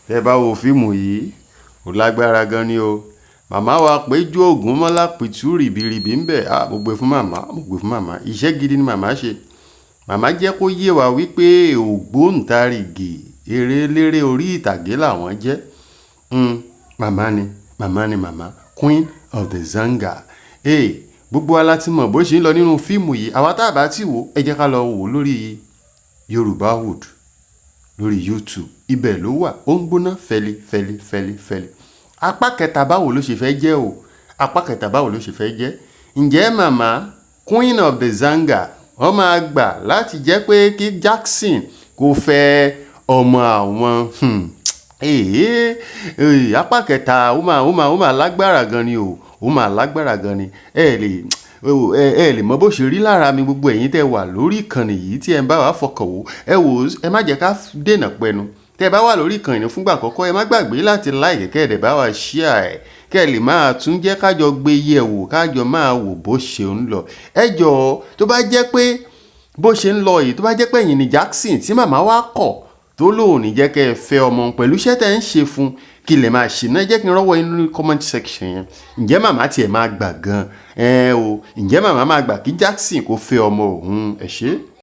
Tẹ́ bá wo fíìmù yìí, ó lágbára gan ni o. Màmá wa Péjú Ògúnmọ́lá pìtú rìbìrìbì ń bẹ̀. Ah, mo gbé fún màmá, mo gbé fún màmá. Iṣẹ́ gidi ni màmá ṣe. Màmá jẹ́ kó yé wa wípé ògbóǹtarìgì eré eléré orí ìtàgé làwọn jẹ́. Màmá ni, màmá ni màmá, Queen of the Zanga. Hey, gbogbo wa la ti mọ̀ bó ṣe ń lọ nínú fíìmù yìí. Àwa tá a bá ti wò, ẹ jẹ́ ká lọ wò lórí Yorùbáwood, lórí YouTube. Ibẹ̀ ló wà, ó ń gbóná fẹli fẹli fẹli fẹli. Apá kẹta, báwo ló ṣe fẹ́ jẹ́ o? Apá kẹta, báwo ló ṣe fẹ́ jẹ́? Ǹjẹ́ màmá Queen of the Zanga, wọ́n máa gbà láti jẹ́ pé kí Jackson kó fẹ́ ọmọ àwọn? Èé, apá kẹta, ó máa lágbára gan ni o, ó máa lágbára gan ni. Ẹ lè mọ bó ṣe rí lára mi. Gbogbo ẹ̀yin tẹ́ wà lórí ìkànnì yìí tí ẹ ń bá wa fọkàn wò, ẹ wò, ẹ má jẹ́ ká dènà pẹnu. Tẹ́ ẹ bá wà lórí ìkànnì fúngbà àkọ́kọ́, ẹ má gbàgbé láti like, kẹ́ ẹ dẹ̀ bá wa share ẹ̀, kẹ́ ẹ lè máa tún jẹ́ kájọ gbé yẹ̀ wò, kájọ máa wò bó ṣe ń lọ. Ẹ jọ̀ọ́, tó bá jẹ́ pé bó ṣe ń lọ yìí, tó bá jẹ́ pé ẹ̀yin ni Jackson tí màmá wa kọ̀, tó lóun ní jẹ́ kẹ́ ẹ fẹ́ ọmọ pẹ̀lú iṣẹ́ tẹ́ ń ṣe fún, kí lè máa ṣe náà? Jẹ́ kí n rọ́wọ́ inú ní comment section yẹn. Ǹjẹ́ màmá tiẹ̀ máa gbà gan ẹ o? Ǹjẹ́ màmá máa gbà kí Jackson kó fẹ́ ọmọ òun? Ẹ ṣé.